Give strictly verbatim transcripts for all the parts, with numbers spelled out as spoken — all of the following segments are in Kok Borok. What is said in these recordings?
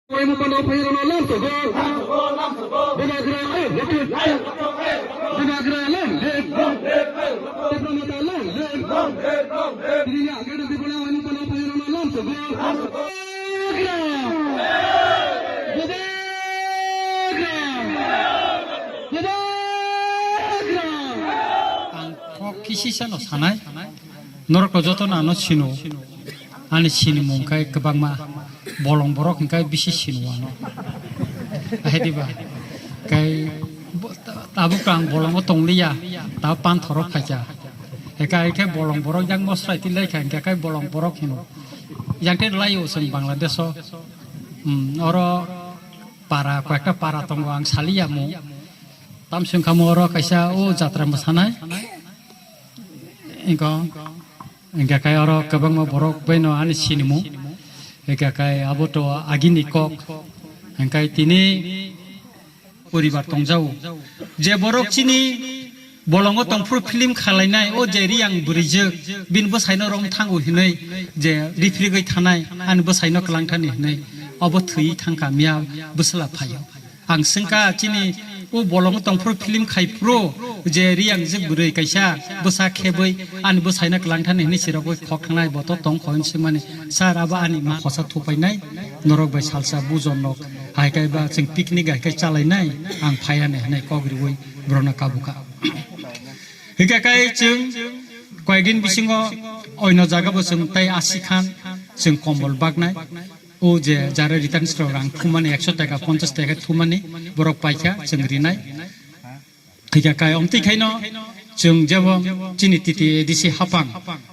Bubagra long live! Bubagra long live! Tipra Motha long live! Tini ni agenda di bola wani pano phairano long live! Bubagra! Bubagra! Bubagra! Ang kok kisi sano sanai. Norok to joto no ano sino. Ani sinimung khe kwbangma bolong borok hinkhe bisi sino ano. Ahediba. Kai bo-, ta-, tabuk ang bolongo tongliya. Ta panthoro phaikha. Ekai khe bolong borok yang mosrai ti laikha hinkhe kai bolong borok hino. Yang te laio chwng Bangladesh o. Hmm, oro para, koyekta para tongo ang saliya mu. Tamsong kamo oro kaisa o jatra mwsanai. Ingkho, hingkha kai oro kwbangma borok baino ani sinimu. Hingkha kai abo to agini kok. Hingkha tini poribar tongjao. Je borok chini bolongo tongphuru film khalainai, o je Riyang bwrwijwk, bini bwsaino romthango hinwi je rifrigwi thanai, ani bwsaino kwlangthani hinwi, obo thwi thangkha miya bwsla phaio. Ang swngkha chini o bolongo tongphuru film khai phuru je Riyang jwk bwrwi kaisa bwsa khebwi ani bwsaino kwlangthani hinwi sirogwi khok thangnai bo to tong kho hinwi swngmani, "Sir, abo ani ma khosa thupainai, norok bai salsa bujon rok hai kai ba chwng picnic hai kai chalainai, ang phaiya ne," hinwi kok riwi borokno kabukha. Hingkha kai chwng koyekdin bisingo oino jaga bo chwng tei asi khan chwng kombol baknai. O je jara returns rok rang thumani ekso taka, ponchas taka thumani borok paikha chwng rinai. Hingkha kai omtwi khaino chwng jebo chini T T A D C hapang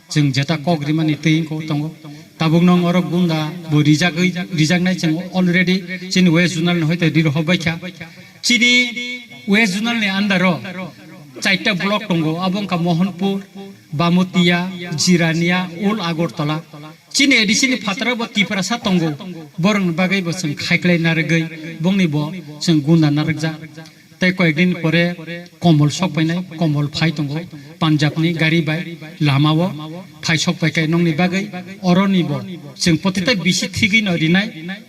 chwng jeta kok rimani twi wngkho tongo. Tabuk nong oro gunda bo rijagwi, rijaknai chwng already chini West Zonal ni hoite rirohor baikha. Chini West Zonal ni under o chaita block tongo, abo wngkha Mohanpur, Bamotiya, Jirania, Old Agartala. Chini A D C ni phataro bo Tiprasa tongo, borokni bagwi bo chwng khaiklai narwgwi, bongni bo chwng gunda narwkjak. Tei koyekdin pore kombol sok painai, kombol phai tongo, Punjab ni gari bai lama o phai sok paikai nongni bagwi, oroni bo chwng potita bisi thigwi no rinai,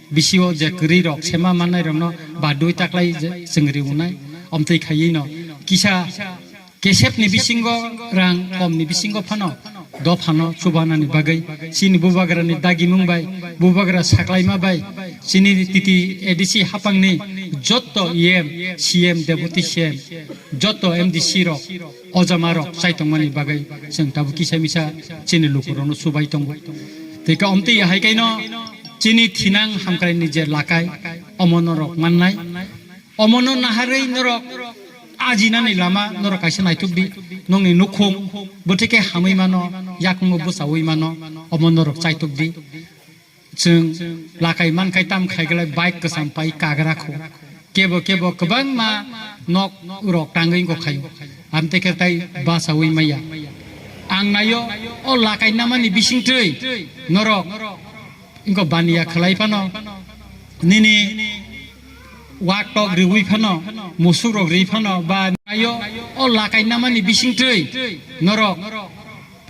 bisi o je kwrwi rok sema mannai rokno badwi taklai je chwng riwnai, omtwi khaiwi no kisa kesep ni bisingo rang kom ni bisingo phano dophano chubanani bagwi chini bubagrani dagimung bai, bubagra saklaima bai, chini T T A D C hapangni jotto E M, C M, Deputy C M, jotto M D C rok, ojama rok chaitongmani bagwi chwng tabuk kisa misa chini lukurokno chubai tongo. Tei ka omtwi hai kaino chini thinang hamkraini je lakai omo norok mannai. Omono naharwi norok ajinani lama norok kaisa naithok di. Nongni nukhung bwtwi khe hamwi mano, yakungo bwchaui mano, omo norok chaitok di. Chwng lakai mankhai tam khaiglai bike kwcham pai kagra kho. Kebo kebo kwbangma nok rok tangwi wngkha khaio. Amtwi khe tai bachaui maya. Ang naio o lakai namani bisingtwi norok wngkha baniya khwlai phano nini wak tok riwi phano, musuk rok ri phano, ba ayo o lakai namani bisingtwi norok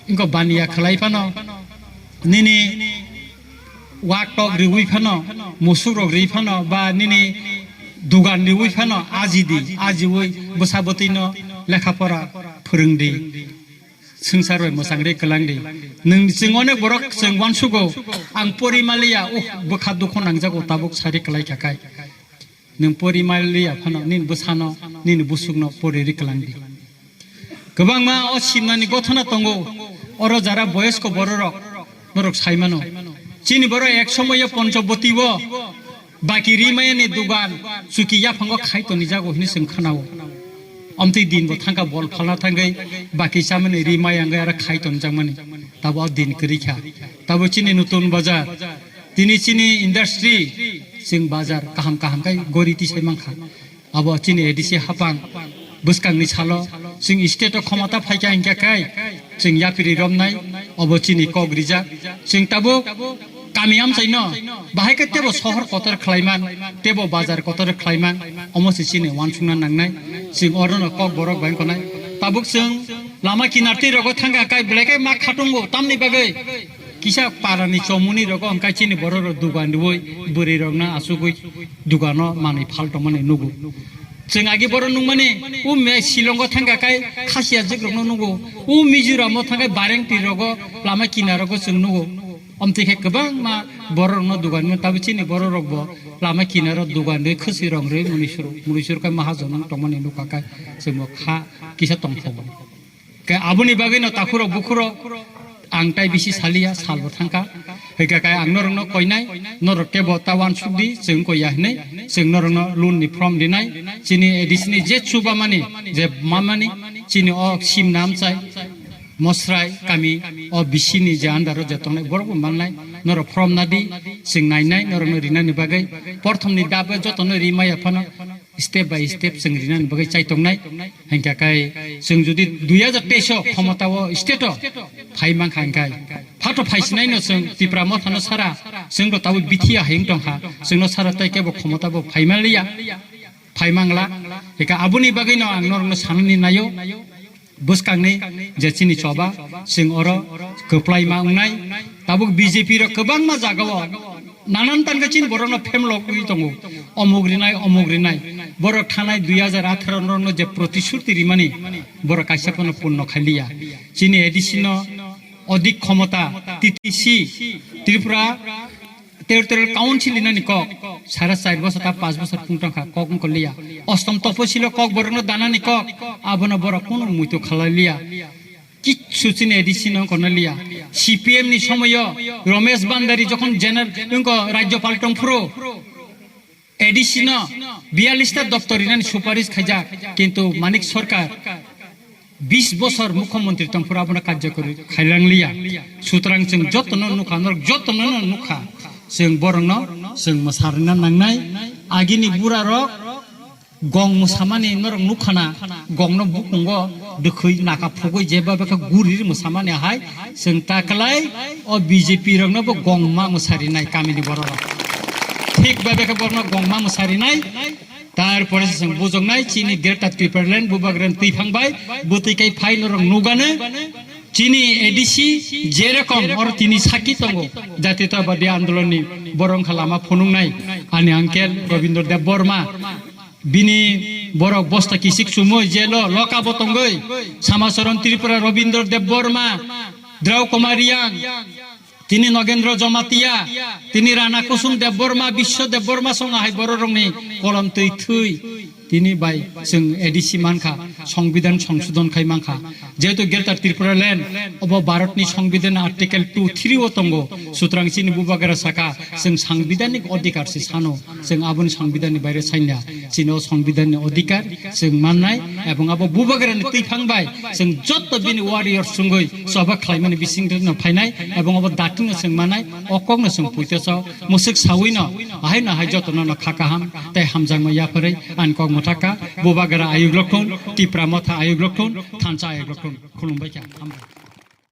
wngkha baniya khwlai phano, nini wak tok riwi phano, musuk rok ri phano, ba nini dugan riwi phano, aji di, ajiwi bwsa bwtwi no lekha pora phwrwng di. Swngchar bai mwchang ri kwlang di. Nwng chwng onek borok chwng uansugo, ang pori maliya, uh, bwkha dukhu nangjago, tabuk sari kwlai kha kai. Nwng pori maliya phano nini bwsano, nini busukno pori ri kwlang di. Kwbangma o simnani gothona tongo, oro jara boyosko bororok, norok sai mano. Chini borok ek somoyo Ponchoboti o baki ri maya ni dugan chuki yaphango khai toni jago hini chwng khanao. Amtwi din bo thangkha bol phalna thangwi baki chamani ri maya wngwi aro khai toni jakmani. Tabo o din kwrwi kha. Tabo chini nutun bazar. Tini chini industry, chwng bazar kaham kaham khai gori tisai mankha. Abo chini A D C hapang bwskangni salo chwng state o khomota phaikha hinkha khai chwng yapri romnai, obo chini kok rijak. Chwng tabuk kami amchaino bahai khe tebo sohor kotor khlaiman, tebo bazar kotor khlaiman, omo se chini uansukna nangnai. Chwng orono kok borok bai wngkhanai. Tabuk chwng lama kinar twi rogo thangkha khai belai khe ma khatungo tamni bagwi. Kisa parani chomuni rogo hwnkhe chini borok rok dugan riwi bwrwi rokno achugwi dugano manwi phal tongmani nugo. Chwng agi borok nukmani, o me Shillongo thangkha kai khasiya jikrokno nugo, o Mizoramo thangkha bareng twi rogo lama kinarogo chwng nugo. Omtwi khe kwbangma borok rokno dugan mano, tabuk chini borok rokbo lama kinaro dugan rwi khwswi rong rwi mwnwi suru, mwnwi suru khe mahajon wng tongmani nukha khe chwngbo kha kisa tongthogo. Khe aboni bagwino takhurok bukhurok ang tai bisi saliya, salbo thangkha. Hwnkha khe ang norokno koinai, norok kebo ta uansuk di, chwng koiya hinwi, chwng norokno loan ni form rinai, chini A D C ni je chubamani, je mamani, chini o simna amchai, Mosrai kami o bisini je andaro je tongnai borok bo mangnai, norok from nadi, chwng nainai, norokno rinani bagwi. Porthomni dabe jotono ri maya phano step by step chwng rinani bagwi chai tongnai. Hwnkha kai chwng jodi dui hajar teis o khomota o state o phai mankha hwnkhe, phato phaisinai no chwng Tipra mothano sara chwng rok tabuk bithiya hayung tongkha, chwngno sara tai kebo khomota bo phai manliya. Phai mangla. Eka aboni bagwino ang norokno sanani naio. Bwskangni je chini choba, chwng oro kwplai ma wngnai. Tabuk B J P rok kwbangma jagao nanan tangka chini borokno phemlogwi tongo. Omuk rinai, omuk rinai. Borok thanai dui hajar atharo norokno je protisruti rimani, borok kaisa phano purno khailiya. Chini A D C no odik khomota, T T C, Tripura Territorial Council hinani kok, sara char bosor ta panch bosor phung tongkha, kok wngkha liya. Ostom toposilo kok borokno danani kok, abono borok kunu muitu khalai liya. Kichu chini A D C no wngkha liya. C P M ni somoyo Ramesh Bhandari jokhon general wngkha rajyopal tongphuru, A D C no biyallis ta doptor rinani suparis khaijak, kintu Manik Sarkar bis bosor mukhyamantri tongphuru abono karjakori khailangliya. Sutrang chwng jotono nukha, norok jotono no nukha. Chwng borokno chwng mwsarina nangnai. Agini burarok gong mwsamani norok nukhana, gongno bukungo dwkhwi naka phugwi jeba bekha gurir mwsamani hai chwng ta kwlai o B J P rokno bo gongma mwsarinai kamini bororok. Thik ba bekha borokno gongma mwsarinai. Tarpore se chwng bujoknai chini Greater Tipraland bubagrani twiphang bai bwtwi kai phai norok nugano chini A D C jerokom oro tini saki tongo Jatiyotabadi Andolonni borok wngkha lama phunuknai ani uncle Robindra Debbarma bini borok bosta kisik chumui jelo loka bo tongoi Samacharan Tripura Robindra Debbarma Drau Kumar Riang Tini Nogendra Jamatia, tini Rana Kusum Debbarma, Biswa Debbarma song ahai bororokni kolom twi thwi. Tini bai chwng A D C mankha, Songbidan songsodon khai mankha. Jehetu Greater Tripura Land obo Bharatni Songbidan Article two three o tongo, sutrang chini bubagra saka chwng sangbidanik odhikar se sano. Chwng aboni songbidanni baire sanya. Chini o songbidanni odhikar chwng mannai, ebong abo bubagrani twiphang bai chwng jotto bini warrior sungwi choba khlaimani bisingtwi no phainai, ebong abo dating no chwng mannai, o kok no chwng puito so mwswk sawi no, ahai no hai joto no no kha kaham tei hamjakma yapharwi ani kok mwthaka, bubagra ayuk lokhun, Tipra motha ayuk lokhun, thansa ayuk lokhun, khulumbai kha, hambai.